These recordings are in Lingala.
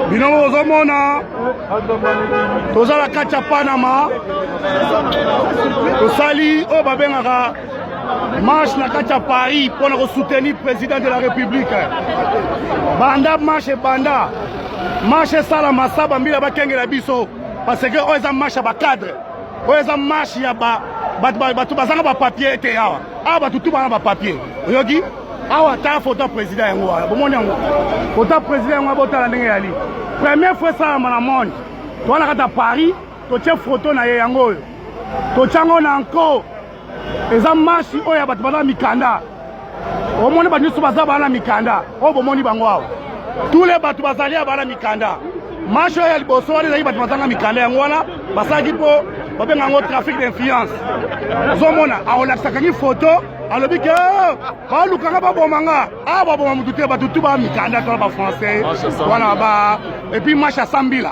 Bino bozomona toza na kati ya Panama, tosali oyo babengaka marche na kati ya Paris mpo na kosoutenir président de la République. Banda marche ebanda, marche esalama sa bambila bakengela biso parce que oyo eza marche ya bacadre, oyo eza marche ya bato bazanga bapapier te. Awa awa bato tu bana bapapier, oyoki? Awa tala foto ya président yango wana, bomoni yango, foto ya président yango, botala ndenge yali. Première fois esalama na monde, towana kati ya Paris, totie foto na ye yango oyo, totia yango na nko. Eza marche oyo ya bato baza na mikanda. Omoni bato nyonso baza bana mikanda oyo, bomoni bango awa, tous les bato bazali ya bana mikanda. Marche oyo ya liboso wana ezalaki bato bazanga mikanda, yango wana basalaki mpo babenga yango trafic d'influence. Ozomona akolakisaka foto, alobi ke balukanga baboma nga. Awa baboma motu te, bato tu ba mikanda, tona bafrançais wana ba. Et puis marche ya mbila,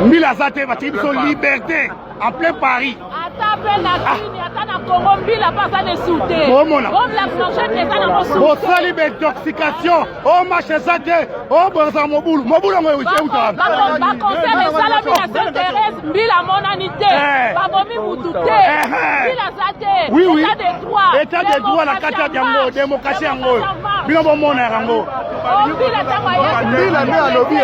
mbila aza te, batiki biso liberté en plein Paris. Ata mpe na Kini, ata na Congo, mbila mpe aza na esu te. Bomona. Bombe lacrymogène eza nango su. Bosali baintoxication, o marche eza te, o bozala mobulu, mobulu yango euta. Baconcert esalami na Sainte Thérèse, mbila amonani te. Babomi mutu te, mbila aza te. Oui. État de droit. État de droit na kati ya yango, démocratie yango oyo bino bomona yango. Mbila ntango ayaki Mbila nde alobi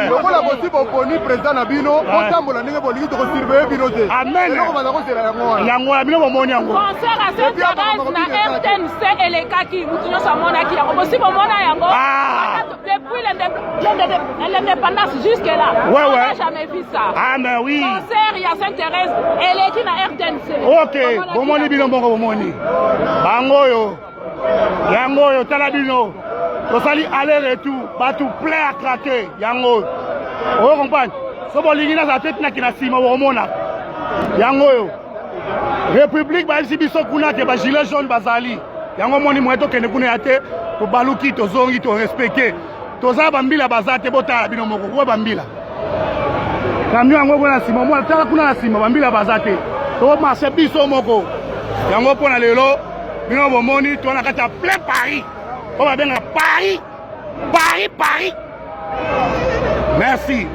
lokola bosi boponi président na bino, botambola ndenge bolingi, tokosurveille bino te. Amen. Eloko baza kozela yango wana. Yango wana bino bomoni yango. Concert ya Sainte Thérèse na RTNC elekaki, mutu nyonso amonaki yango, bosi bomona yango. Ah. Depuis l'indépendance jusque là, on n'a jamais vu ça. Ah mais oui. Concert ya Sainte Thérèse eleki na RTNC. Ok, bomoni bino moko, bomoni bango oyo, yango oyo, tala bino, tosali aller retour, bato plein à craquer. Yango oyo, oyo comprendre, so bolingi nazala te tinaki na nsima, bokomona yango oyo. République bayebisi biso kuna ke bagilet jaune bazali, yango moni moye tokende kuna ya te, tobaluki, tozongi, torespecte, toza bambila baza te. Botala bino moko kuwa bambila, camion yango kuna na nsima, omona, tala kuna na nsima, bambila baza te, tomarche biso moko. Yango mpo na lelo bino bomoni toza na kati ya plein Paris, oyo babengaka Paris, Paris, Paris. Merci.